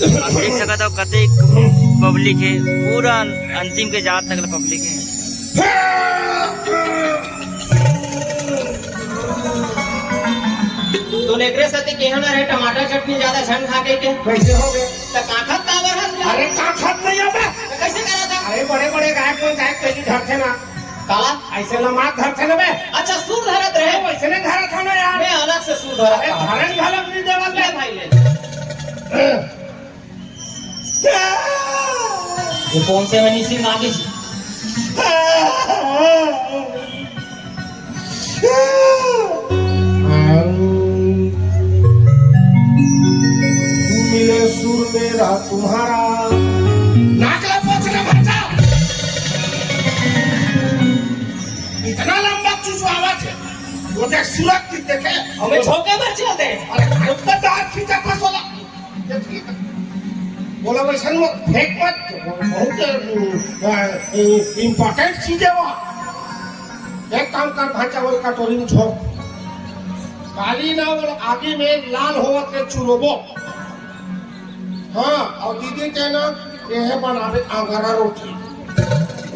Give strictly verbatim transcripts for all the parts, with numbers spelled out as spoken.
आप देख सकत हव, कतेक पब्लिक हे, पूरा अंतिम के जात तक ले पब्लिक हे। तो एकरे सेती केहे ना रहे, टमाटर चटनी ज्यादा झन खा के, के। कैसे हो गए? त काखत काबर हस? अरे, काखत नहीं आता। त कैसे करा था? अरे, बड़े-बड़े गायक मन गायक पहली धरथे ना। काला? ऐसे लमात धरथे ना बे। अच्छा, सुर धरत रहे। वैसे नहीं धरत हो ना यार। मैं अलग से सुर धरत अरे, था। धरन घलक नहीं देवल बे। ले भाई, ले। ये कौन से मनी सिंह आगे जी? मिले सुर मेरा तुम्हारा। नाक ला पोछ के भांचा। इतना लंबा चुचुआवा छे। वो देख सूरत की देखे। हमें झोंके मर चलते हैं। अरे, खारुक का दांत खींचा फंसोला। बोला, "वैसन में फेंक मत, बहुत, अ, अ, important चीज है वो।" एक काम कर, भांचा, वो कटोरी में झोंक। काली ना, वो आगे में लाल होवत के चुरोबो। हाँ, और दीदी के ना, ये है बनावे आंगरा रोटी।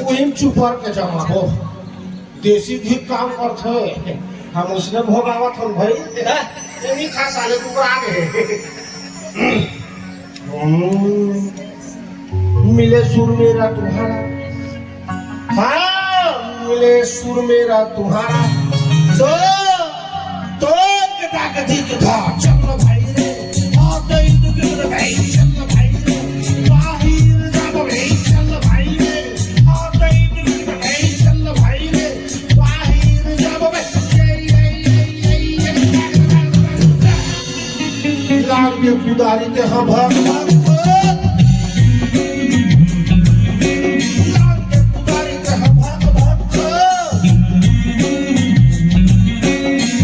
वही में चुपर के जमाबो। देसी घी काम करथे, हम उसने भोगावत हन भाई। हाँ। ये नहीं खा साले, तू आ गए। हम्म, मिले सुर मेरा तुम्हारा, हाँ, मिले सुर मेरा तुम्हारा, तो, तो कदा कदी कदा, चल भाई रे, हाँ, तो इधर भाई, चल भाई रे, बाहिर जा भाई, चल भाई रे, हाँ, तो इधर भाई, चल भाई रे। बाहिर जब बे, ये, ये, ये, ये, ये, लाग के कुदारी के हाँ भाग, भाग, भाग। लाग के कुदारी के हाँ भाग, भाग, भाग।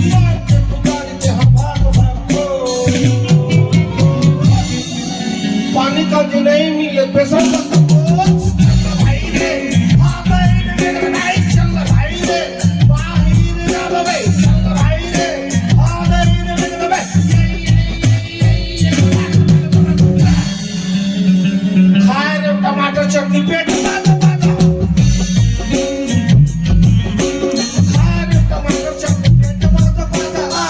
लाग के कुदारी के हाँ भाग, भाग, भाग। पानी का जो नहीं मिले, पैसा मत दो। भाई रे, हाँ भाई रे, मेरा भाई चल भाई रे, बाहिर जा बे, चल भाई रे, हाँ भाई रे, मेरा भाई। खाए रे टमाटर चटनी, पेट में दबा दो। खाए रे टमाटर चटनी, पेट में दबा दो।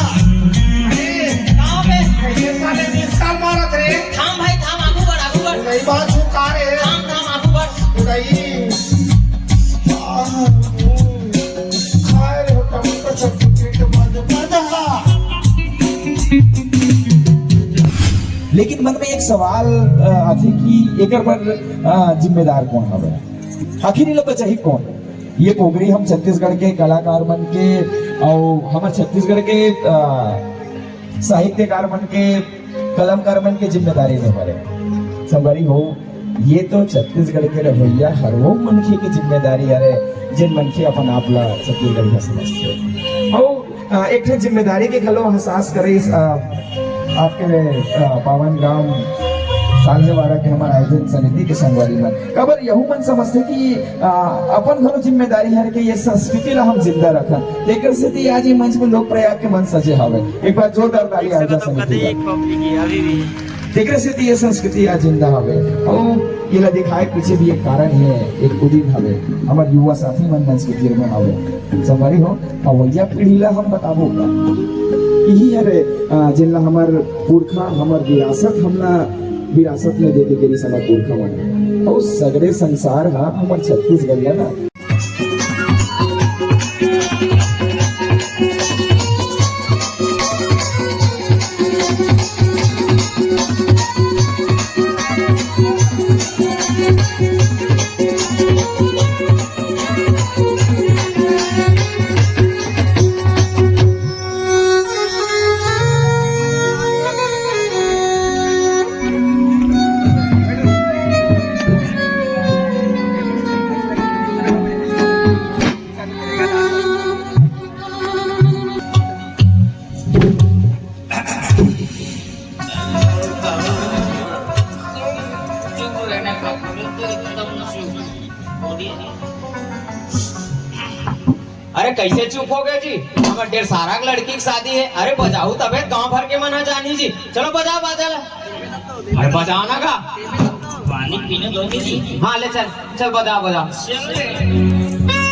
अरे, गाँव में ऐसे साले मिस कॉल मारत रे। थाम भाई, थाम, आगू बढ़, आगू बढ़। नहीं बात छुपा रे। थाम, थाम, आगू बढ़। नहीं। आ, खाए रे टमाटर चटनी, पेट में दबा दो। लेकिन मन में एक सवाल, अ, आथे कि एकर बर, अ, जिम्मेदार कौन हवे? आखिर एला बचाही कौन? ये पोगरी हम छत्तीसगढ़ के कलाकार मन के अउ हमर छत्तीसगढ़ के, अ, साहित्यकार मन के, कलमकार मन के जिम्मेदारी नहीं हरे। संगवारी हो, ये तो छत्तीसगढ़ के रहवइया हर वो मनखे के जिम्मेदारी हरे, जेन मनखे अपन आप ला छत्तीसगढ़िया समझथे। अउ अ, एक ठन जिम्मेदारी के घलो एहसास करे इस, अ, आपके, अ, पावन गांव सालहेवारा के हमर आयोजन समिति के संगवारी मन। काबर यहू मन समझथे कि, अ, अपन घलो जिम्मेदारी हर के ये संस्कृति ला हम जिंदा रखन। तेकर सेती आज ये मंच में लोक प्रयाग के मंच सजे हवे। एक बार जोरदार ताली आयोजन समिति बर। तेकरे सेती ये संस्कृति आज जिंदा हवे। अउ एला दिखाए के पीछे भी एक कारण हे, एक उदिम हवे। हमर युवा साथी मन मंच के तीर में हवे। संगवारी हो, अवइया पीढ़ी ला हम बताबो का? इही हरे, अ, जेन ला हमर पुरखा, हमर विरासत, हमला विरासत में देके गे रिहिस हमर पुरखा मन। अउ सगरे संसार हा हमर छत्तीसगढ़िया ना। अरे, कैसे चुप हो गए जी? हमर डेढ़ सारा के लड़की की शादी है। अरे, बजाऊ तबे गांव भर के मन ह जानी जी। चलो, बजाओ बाजा ला। अरे बजाना का? पानी पीने दोगे जी? हाँ, ले चल, चल बजा, बजा। चल रे।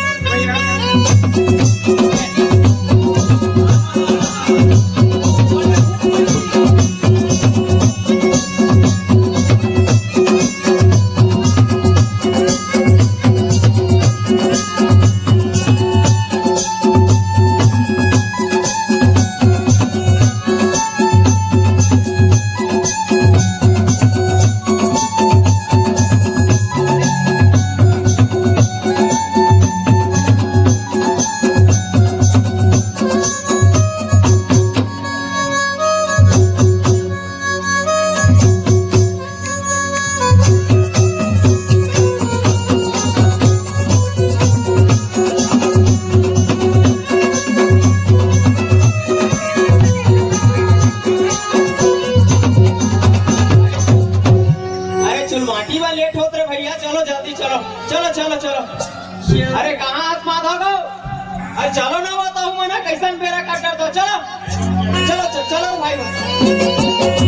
अरे चुलमाटी बा, लेट होत रे भैया, चलो जल्दी चलो, चलो चलो चलो। अरे कहाँ हाथ माथा गो? अरे चलो ना, बताओ मना कैसन बेरा काट दो, चलो चलो चलो, चलो भाई लोग।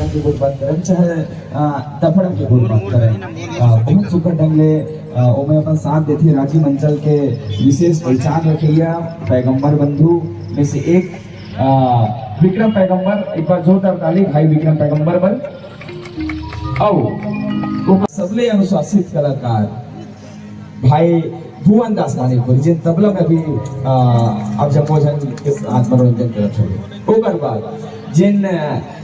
के गोठ बात करन, चाहे, अ, दफड़ा के गोठ बात करन, अ, बहुत सुघर ढंग ले, अ, ओमे अपन साथ देथे राजिम अंचल के विशेष पहचान रखइया पैगंबर बंधु में से एक, अ, विक्रम पैगंबर। एक बार जोरदार ताली भाई विक्रम पैगंबर बर। अउ ओकर सबले अनुशासित कलाकार भाई भुवन दास मानिकपुरी, जेन तबला में भी, आ, आप जम्मो झन के साथ मनोरंजन करत हवे। ओकर बाद जेन,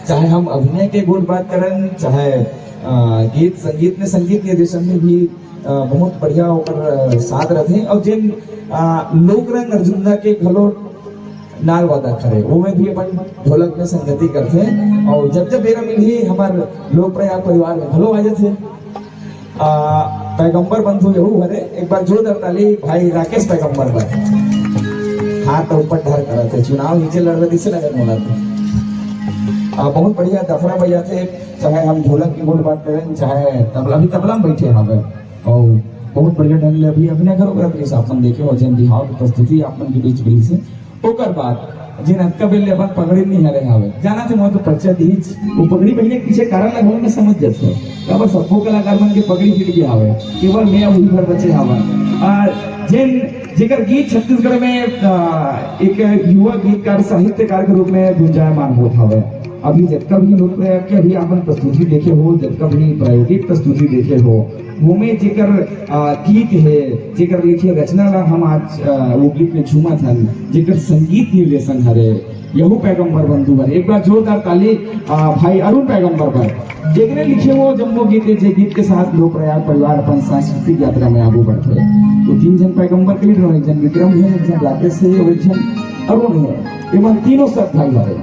चाहे हम अभिनय के गोठ बात करन, चाहे, आ, गीत संगीत में, संगीत निर्देशन में भी, आ, बहुत बढ़िया ओकर, आ, साथ रथे। और जेन, आ, लोक रंग अर्जुंदा के घलो नाल वादक हरे, ओमे भी अपन ढोलक में संगति करथे। और जब जब बेरा मिलही, हमर लोक प्रयाग परिवार में घलो आ जाथे। आ, पैगंबर बंधु यहू हरे, एक बार जोरदार ताली भाई राकेश पैगंबर बर। हाथ तो ऊपर ढर करत हे, चुनाव नीचे लड़ रहे, इसे लगत मोला तो। आ, बहुत बढ़िया दफड़ा बजाथे, चाहे हम ढोलक के गोठ बात करें, चाहे तबला, अभी तबला में बैठे हवे। और बहुत बढ़िया ढंग ले अभी अभिनय घलो करत रहिस, आप मन देखे हो, जेन बिहाव के प्रस्तुति आप मन के बीच में से। ओकर बाद जेन अतका बेर ले अपन पगड़ी नहीं हरे हवे, जाना थे मोर तो परिचय दीच, वो पगड़ी पहले पीछे कारण ला घलो मैं समझ जात हूँ। काबर सब्बो कलाकार मन के पगड़ी हिट गया हवे, केवल मैं वही भर बचे हवन। और जेन, जेकर गीत छत्तीसगढ़ में, आ, एक युवा गीतकार, साहित्यकार के रूप में गुंजायमान होत हवे। अभी जतका भी लोक प्रयाग के अभी आपन प्रस्तुति देखे हो, जतका भी प्रायोगिक प्रस्तुति देखे हो, वो में जेकर, आ, गीत है, जेकर लिखे रचना ला हम आज, आ, वो गीत में झूमत हन, जेकर संगीत निर्देशन हरे, यहू पैगंबर बंधु हरे। एक बार जोरदार ताली, आ, भाई अरुण पैगंबर बर। जेकरे लिखे वो जम्मो गीत है, जे गीत के साथ लोक प्रयाग परिवार अपन सांस्कृतिक यात्रा में आगू बढ़थे। तो तीन झन पैगंबर के lead में, एक झन विक्रम है, एक झन राकेश है और एक झन अरुण है। ये मन तीनों सत भाई हरे।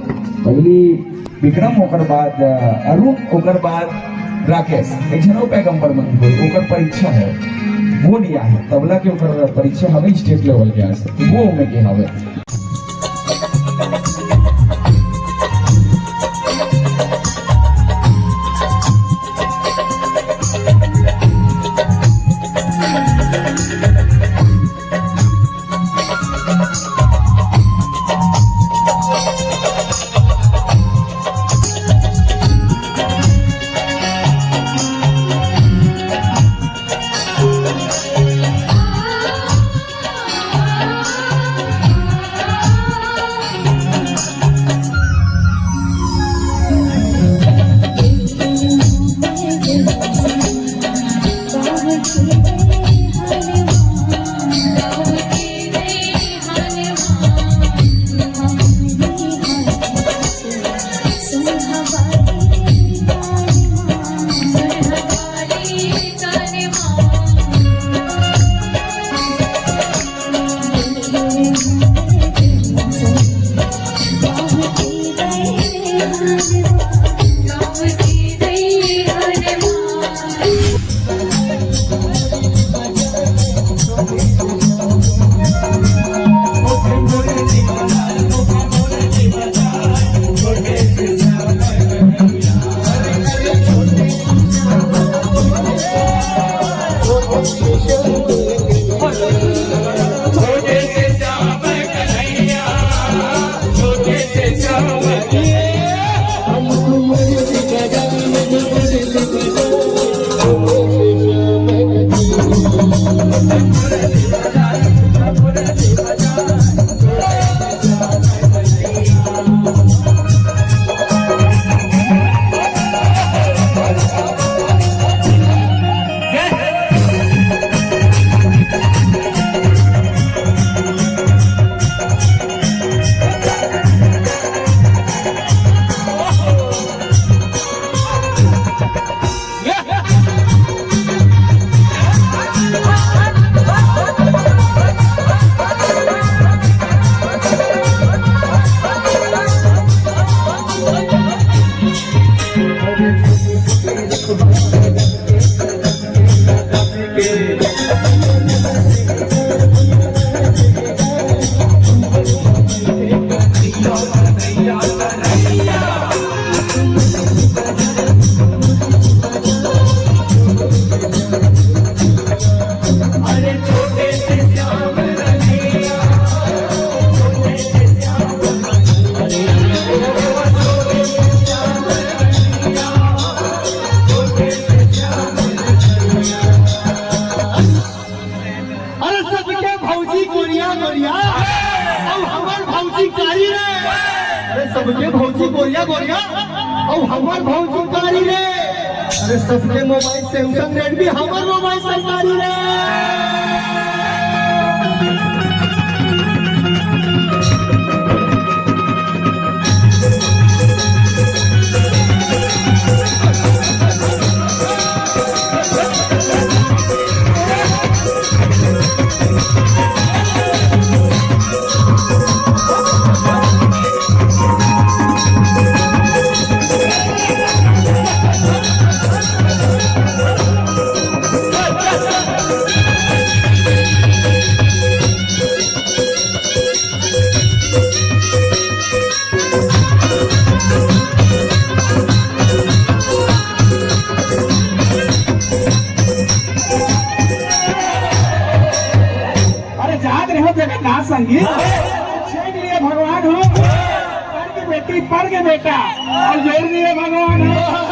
पहली विक्रम, ओकर बाद, अ, अरुण, ओकर बाद राकेश। एक झन अउ पैगंबर मन होय, ओकर परीक्षा है, वो नहीं आहे, तबला के ओकर परीक्षा हवे state level के आस, वो ओमे के हवे। अउ हमर भौजी कारी रे। अरे सबके मोबाइल Samsung, Redmi, हमर मोबाइल सरकारी रे। अरे जात रहे हो जगन्नाथ संगीत, छीन लिए भगवान हो। पर के बेटी, पर के बेटा, अउ जोर दिए भगवान हो।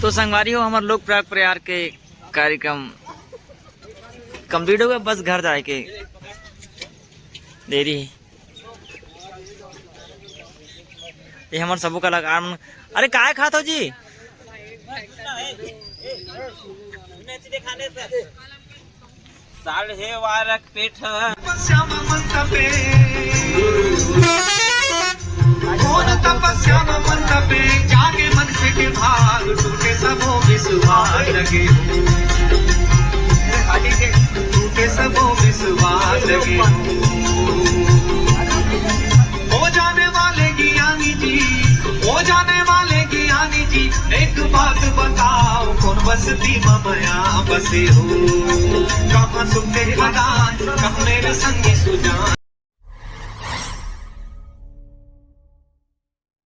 तो संगवारी हो, हमर लोक प्राग प्रयार के कार्यक्रम complete हो गया, बस घर जाए के देरी हे। ये हमर सबो कलाकार मन, अरे काय खात हो जी? साल हे वारक पेट ह। घोर तपस्या म मन तपे, जागे मन के भाग, टूटे सबो विश्वास लगे। टूटे सबो विश्वास लगे। हो जाने वाले ज्ञानी जी, हो जाने वाले ज्ञानी जी, एक बात बताओ, कौन बस्ती म मया बसे हो? कहाँ सुख के खदान, कहाँ मेरे संगी सुजान?